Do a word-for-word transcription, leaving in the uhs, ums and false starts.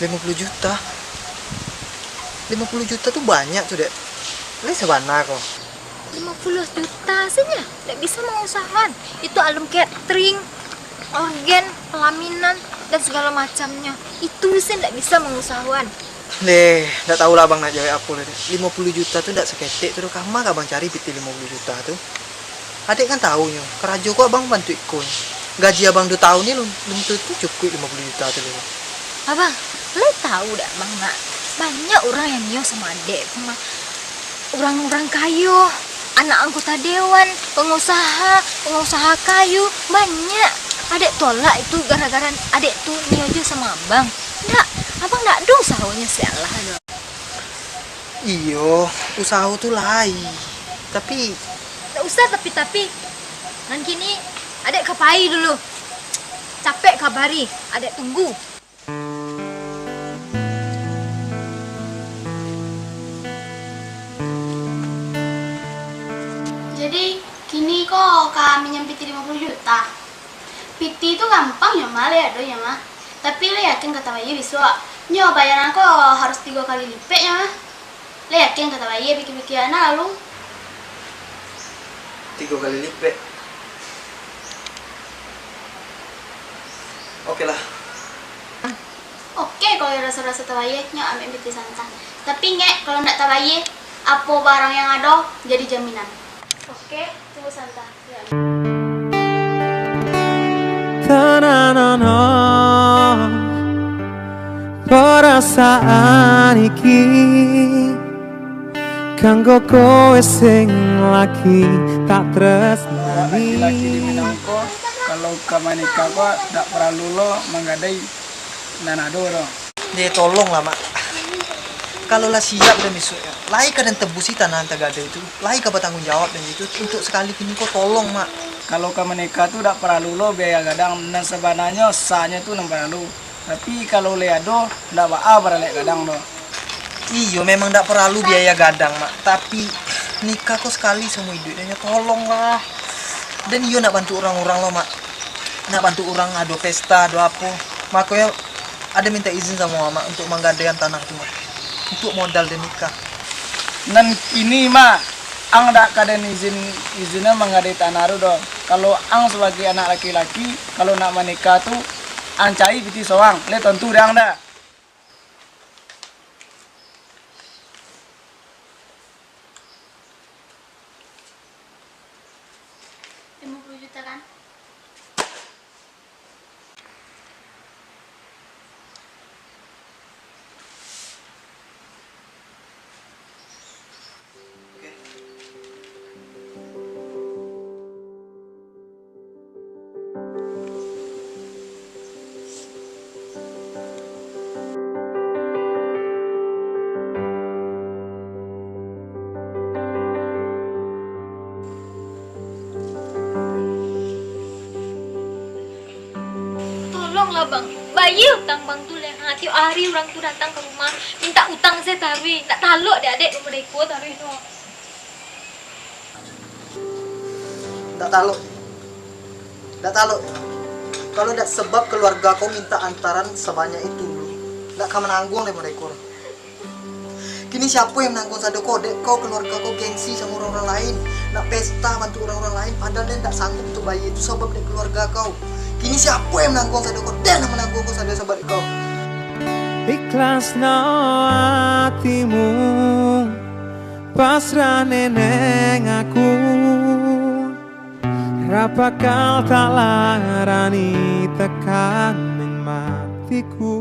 Limo puluah juta? Limo puluah juta tu banyak tu, Dek. Lai sabana ko? Limo puluah juta saja ndak bisa mangusahakan. Itu alun catering, orgen, pelaminan, dan segala macamnya. Itu saja ndak bisa mangusahakan. Deh, ndak tahulah abang nak jawek apo lai, Dek. Limo puluah juta tu ndak saketek tu doh. Kama ka abang cari pitih limo puluah juta tu? Adek kan tahu nyo, karajo ko abang bantuak iko nyo. Gaji abang duo tahun ni lun, lun tantu cukuik limo puluah juta tu lai. Abang, lai tahu dak abang nak? Banyak urang yang nio samo adek ko mah. Urang-urang kayo, anak anggota dewan, pengusaha, pengusaha kayu, banyak. Adek tolak itu gara-gara adek tu nio jo samo abang. Ndak, abang ndak ado usahonyo, sialah tu. Iyo, usaho tu lai. Tapi ndak usah tapi-tapi. Nan kini, adek ka pai dulu. Capek kabari, adek tunggu. Jadi, kini ko ka minjam pitih limo puluah juta. Pitih tu gampang nyo mah, lai ado nyo mah. Tapi lai yakin ka tabayia bisuak? Nyo bayaran ko harus tigo kali lipek nyo mah. Lai yakin ka tabayia pikia-pikia anak lalu? Tigo kali lipek. Oke lah. Oke, kalau raso-raso tabayia, nyo ambiak pitih Santa. Tapi ingek, kalau ndak tabayia, apo barang yang ado jadi jaminan. Oke, tunggu Santa. Tananono perasaan iki, kanggo kowe sing laki tak tresnani. Laki-laki di Minang ko, kalau ka manikah ko, dak paralu lo manggadai nan ado doh. Deh, tolonglah, Mak. Kalau lah siap den bisuaknyo, lai ka den tebusi tanah nan tagadai tu, lai ka batangguang jawab den itu, untuak sakali kini ko tolong, Mak. Kalau ka manikah tu dak paralu lo biaya gadang, nan sabananyo sahnyo tu nan paralu. Tapi kalau lai ado, ndak baa baralek gadang doh. Iyo, memang dak paralu biaya gadang, Mak. Tapi nikah ko sakali saumua iduik, nyo tolonglah. Den iyo nak bantuak urang-urang lo, Mak. Nak bantuak urang ado pesta, ado apo. Makonyo Aden minta izin samo Amak untuak manggadaian tanah tu, Mak, untuak modal den nikah. Nan kini, Mak, ang dak ka den izin, izinan manggadai tanah tu doh. Kalau ang sabagai anak laki-laki, kalau nak manikah tu, ang cari pitih sorang, lai tantu dek ang dak. Lima puluh juta kan? Tolonglah bang, bayia utang bang tu lai ha, tiok ari urang tu datang ka rumah mintak utang se taruih, ndak talok dek adek tu model iko taruih no. Ndak talok. Ndak talok. Kalau ndak sebab keluarga ko mintak antaran sabanyak itu, ndak ka manangguang dek model iko. Kini siapo yang manangguang sado ko? Dek kau keluarga kau gengsi samo urang-urang lain, nak pesta bantuak urang-urang lain, padahal den ndak sanggup untuak bayia itu sabab dek keluarga kau. Kini siapo yang manangguang sado ko? Den nan manangguang ko sado sabab dek kau. Ikhlasno atimu, pasrah neneng aku. Rapakal tak larani tekan ning matiku.